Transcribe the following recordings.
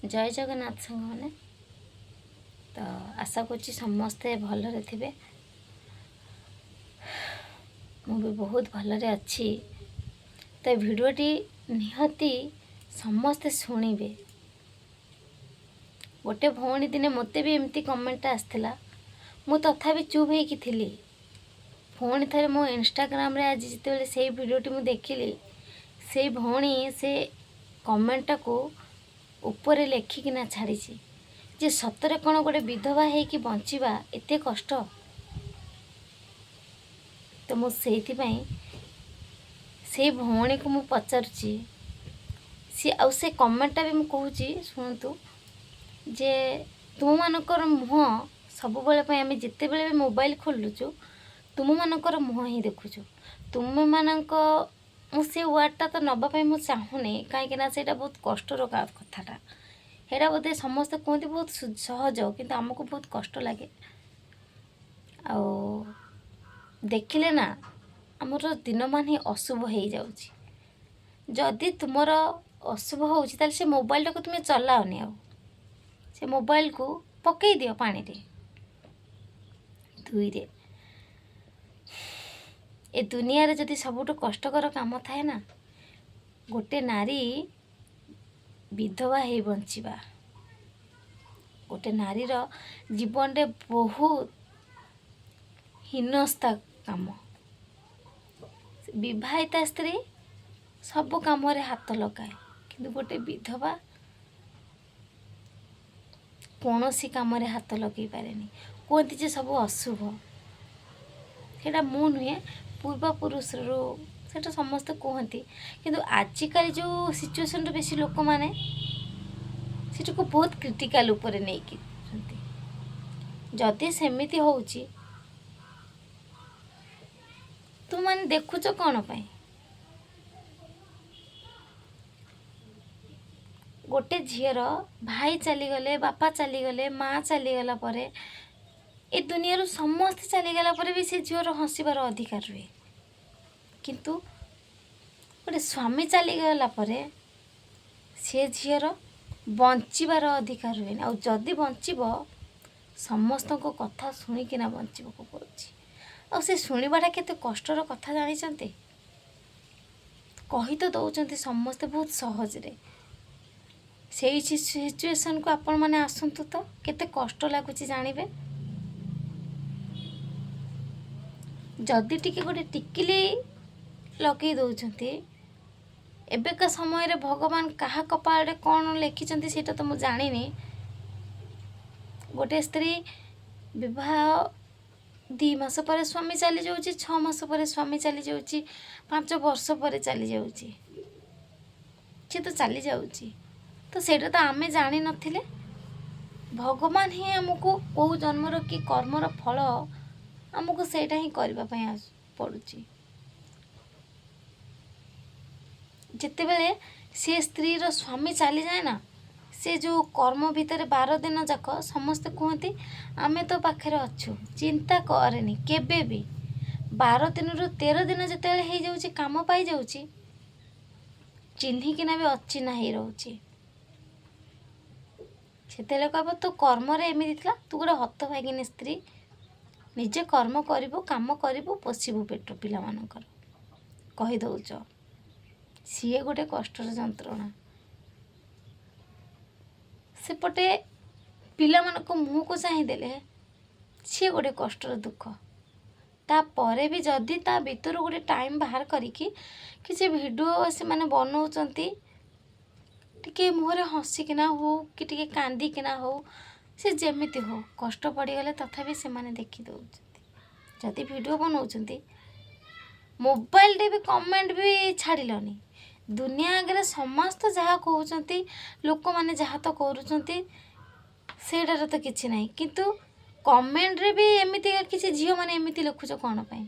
ଜୟ ଜଗନ୍ନାଥ ସାଙ୍ଗମାନେ। ତ ଆଶା କରୁଛି ସମସ୍ତେ ଭଲରେ ଥିବେ। ମୁଁ ବି ବହୁତ ଭଲରେ ଅଛି। ତ ଏ ଭିଡ଼ିଓଟି ନିହାତି ସମସ୍ତେ ଶୁଣିବେ। ଗୋଟେ ଭଉଣୀ ଦିନେ ମୋତେ ବି ଏମିତି କମେଣ୍ଟଟା ଆସିଥିଲା, ମୁଁ ତଥାପି ଚୁପ୍ ହେଇକି ଥିଲି। ପୁଣି ଥରେ ମୋ ଇନଷ୍ଟାଗ୍ରାମରେ ଆଜି ଯେତେବେଳେ ସେଇ ଭିଡ଼ିଓଟି ମୁଁ ଦେଖିଲି, ସେଇ ଭଉଣୀ ସେ କମେଣ୍ଟଟାକୁ ଉପରେ ଲେଖିକିନା ଛାଡ଼ିଛି ଯେ ସତରେ କ'ଣ ଗୋଟେ ବିଧବା ହେଇକି ବଞ୍ଚିବା ଏତେ କଷ୍ଟ? ତ ମୁଁ ସେଇଥିପାଇଁ ସେଇ ଭଉଣୀକୁ ମୁଁ ପଚାରୁଛି। ସିଏ ଆଉ ସେ କମେଣ୍ଟଟା ବି ମୁଁ କହୁଛି, ଶୁଣନ୍ତୁ ଯେ ତୁମମାନଙ୍କର ମୁହଁ ସବୁବେଳେ ପାଇଁ, ଆମେ ଯେତେବେଳେ ବି ମୋବାଇଲ ଖୋଲୁଛୁ, ତୁମମାନଙ୍କର ମୁହଁ ହିଁ ଦେଖୁଛୁ। ତୁମେମାନଙ୍କ, ମୁଁ ସେ ୱାର୍ଡ଼ଟା ତ ନେବା ପାଇଁ ମୁଁ ଚାହୁଁନି, କାହିଁକିନା ସେଇଟା ବହୁତ କଷ୍ଟର କଥାଟା। ସେଇଟା ବୋଧେ ସମସ୍ତେ କୁହନ୍ତି ବହୁତ ସହଜ, କିନ୍ତୁ ଆମକୁ ବହୁତ କଷ୍ଟ ଲାଗେ। ଆଉ ଦେଖିଲେ ନା ଆମର ଦିନମାନ ହିଁ ଅଶୁଭ ହେଇଯାଉଛି। ଯଦି ତୁମର ଅଶୁଭ ହେଉଛି, ତାହେଲେ ସେ ମୋବାଇଲଟାକୁ ତୁମେ ଚଲାଅନି, ଆଉ ସେ ମୋବାଇଲକୁ ପକେଇ ଦିଅ ପାଣିରେ। ଦୁଇରେ, ଏ ଦୁନିଆରେ ଯଦି ସବୁଠୁ କଷ୍ଟକର କାମ ଥାଏ ନା, ଗୋଟେ ନାରୀ ବିଧବା ହେଇ ବଞ୍ଚିବା ଗୋଟେ ନାରୀର ଜୀବନରେ ବହୁତ ହୀନସ୍ତା କାମ। ବିବାହିତା ସ୍ତ୍ରୀ ସବୁ କାମରେ ହାତ ଲଗାଏ, କିନ୍ତୁ ଗୋଟେ ବିଧବା କୌଣସି କାମରେ ହାତ ଲଗେଇ ପାରେନି। କୁହନ୍ତି ଯେ ସବୁ ଅଶୁଭ। ସେଇଟା ମୁଁ ନୁହେଁ, ପୂର୍ବପୁରୁଷରୁ ସେଇଟା ସମସ୍ତେ କୁହନ୍ତି। କିନ୍ତୁ ଆଜିକାଲି ଯେଉଁ ସିଚୁଏସନ୍ରେ ବେଶୀ ଲୋକମାନେ ସେଟାକୁ ବହୁତ କ୍ରିଟିକାଲ ଉପରେ ନେଇକି। ଯଦି ସେମିତି ହେଉଛି, ତୁମମାନେ ଦେଖୁଛ କ'ଣ ପାଇଁ? ଗୋଟେ ଝିଅର ଭାଇ ଚାଲିଗଲେ, ବାପା ଚାଲିଗଲେ, ମା ଚାଲିଗଲା ପରେ, ଏ ଦୁନିଆରୁ ସମସ୍ତେ ଚାଲିଗଲା ପରେ ବି ସେ ଝିଅର ହସିବାର ଅଧିକାର ରୁହେ। କିନ୍ତୁ ଗୋଟେ ସ୍ୱାମୀ ଚାଲିଗଲା ପରେ ସେ ଝିଅର ବଞ୍ଚିବାର ଅଧିକାର ରୁହେନି। ଆଉ ଯଦି ବଞ୍ଚିବ, ସମସ୍ତଙ୍କ କଥା ଶୁଣିକିନା ବଞ୍ଚିବାକୁ ପଡ଼ୁଛି। ଆଉ ସେ ଶୁଣିବାଟା କେତେ କଷ୍ଟର କଥା ଜାଣିଛନ୍ତି? କହି ତ ଦେଉଛନ୍ତି ସମସ୍ତେ ବହୁତ ସହଜରେ। ସେଇ ସିଚୁଏସନ୍କୁ ଆପଣମାନେ ଆସନ୍ତୁ ତ, କେତେ କଷ୍ଟ ଲାଗୁଛି ଜାଣିବେ। ଯଦି ଟିକେ ଗୋଟେ ଟିକିଲି ଲଗେଇ ଦେଉଛନ୍ତି, ଏବେକା ସମୟରେ ଭଗବାନ କାହା କପାଳରେ କ'ଣ ଲେଖିଛନ୍ତି, ସେଇଟା ତ ମୁଁ ଜାଣିନି। ଗୋଟେ ସ୍ତ୍ରୀ ବିବାହ 2 ମାସ ପରେ ସ୍ୱାମୀ ଚାଲିଯାଉଛି, 6 ମାସ ପରେ ସ୍ୱାମୀ ଚାଲିଯାଉଛି, 5 ବର୍ଷ ପରେ ଚାଲିଯାଉଛି, ସିଏ ତ ଚାଲିଯାଉଛି। ତ ସେଇଟା ତ ଆମେ ଜାଣିନଥିଲେ। ଭଗବାନ ହିଁ ଆମକୁ କେଉଁ ଜନ୍ମର କି କର୍ମର ଫଳ, ଆମକୁ ସେଇଟା ହିଁ କରିବା ପାଇଁ ପଡ଼ୁଛି। ଯେତେବେଳେ ସେ ସ୍ତ୍ରୀର ସ୍ୱାମୀ ଚାଲିଯାଏ ନା, ସେ ଯେଉଁ କର୍ମ ଭିତରେ 12 ଦିନ ଯାକ ସମସ୍ତେ କୁହନ୍ତି, ଆମେ ତୋ ପାଖରେ ଅଛୁ, ଚିନ୍ତା କରେନି କେବେ ବି। 12 ଦିନରୁ 13 ଦିନ ଯେତେବେଳେ ହେଇଯାଉଛି, କାମ ପାଇଯାଉଛି, ଚିହ୍ନିକିନା ବି ଅଚିହ୍ନା ହେଇ ରହୁଛି। ସେତେବେଳେ କହିବ, ତୋ କର୍ମରେ ଏମିତି ଥିଲା, ତୁ ଗୋଟେ ହତଭାଗିନୀ ସ୍ତ୍ରୀ, ନିଜେ କର୍ମ କରିବୁ, କାମ କରିବୁ, ପୋଷିବୁ ପେଟ ପିଲାମାନଙ୍କର କହିଦେଉଛ। ସିଏ ଗୋଟେ କଷ୍ଟର ଯନ୍ତ୍ରଣା। ସେପଟେ ପିଲାମାନଙ୍କ ମୁହଁକୁ ଚାହିଁଦେଲେ ସିଏ ଗୋଟେ କଷ୍ଟର ଦୁଃଖ। ତାପରେ ବି ଯଦି ତା ଭିତରୁ ଗୋଟେ ଟାଇମ୍ ବାହାର କରିକି କିଛି ଭିଡ଼ିଓ ସେମାନେ ବନଉଛନ୍ତି, ଟିକେ ମୁହଁରେ ହସିକିନା ହଉ କି ଟିକେ କାନ୍ଦିକିନା ହଉ, ସେ ଯେମିତି ହଉ, କଷ୍ଟ ପଡ଼ିଗଲେ ତଥାପି ସେମାନେ ଦେଖିଦେଉଛନ୍ତି। ଯଦି ଭିଡ଼ିଓ ବନଉଛନ୍ତି, ମୋବାଇଲରେ ବି କମେଣ୍ଟ ବି ଛାଡ଼ିଲନି। ଦୁନିଆ ଆଗରେ ସମସ୍ତେ ଯାହା କହୁଛନ୍ତି, ଲୋକମାନେ ଯାହା ତ କରୁଛନ୍ତି, ସେଇଟାରେ ତ କିଛି ନାହିଁ। କିନ୍ତୁ କମେଣ୍ଟରେ ବି ଏମିତିକା କିଛି ଝିଅମାନେ ଏମିତି ଲେଖୁଛ କ'ଣ ପାଇଁ?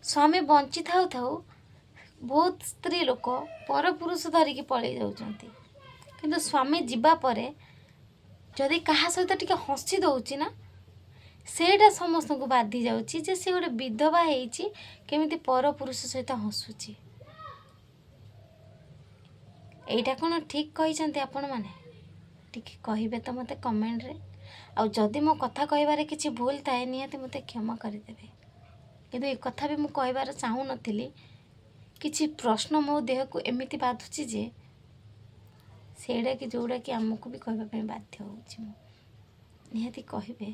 ସ୍ୱାମୀ ବଞ୍ଚି ଥାଉ ଥାଉ ବହୁତ ସ୍ତ୍ରୀ ଲୋକ ପରପୁରୁଷ ଧରିକି ପଳେଇ ଯାଉଛନ୍ତି। କିନ୍ତୁ ସ୍ୱାମୀ ଯିବା ପରେ ଯଦି କାହା ସହିତ ଟିକେ ହସି ଦେଉଛି ନା, ସେଇଟା ସମସ୍ତଙ୍କୁ ବାଧି ଯାଉଛି ଯେ ସେ ଗୋଟେ ବିଧବା ହେଇଛି, କେମିତି ପରପୁରୁଷ ସହିତ ହସୁଛି? ଏଇଟା କ'ଣ ଠିକ୍ କହିଛନ୍ତି ଆପଣମାନେ? ଟିକେ କହିବେ ତ ମୋତେ କମେଣ୍ଟରେ। ଆଉ ଯଦି ମୋ କଥା କହିବାରେ କିଛି ଭୁଲ ଥାଏ, ନିହାତି ମୋତେ କ୍ଷମା କରିଦେବେ। କିନ୍ତୁ ଏ କଥା ବି ମୁଁ କହିବାର ଚାହୁଁନଥିଲି। କିଛି ପ୍ରଶ୍ନ ମୋ ଦେହକୁ ଏମିତି ବାଧୁଛି ଯେ ସେଇଟାକି ଯେଉଁଟାକି ଆମକୁ ବି କହିବା ପାଇଁ ବାଧ୍ୟ ହେଉଛି ମୁଁ। ନିହାତି କହିବେ।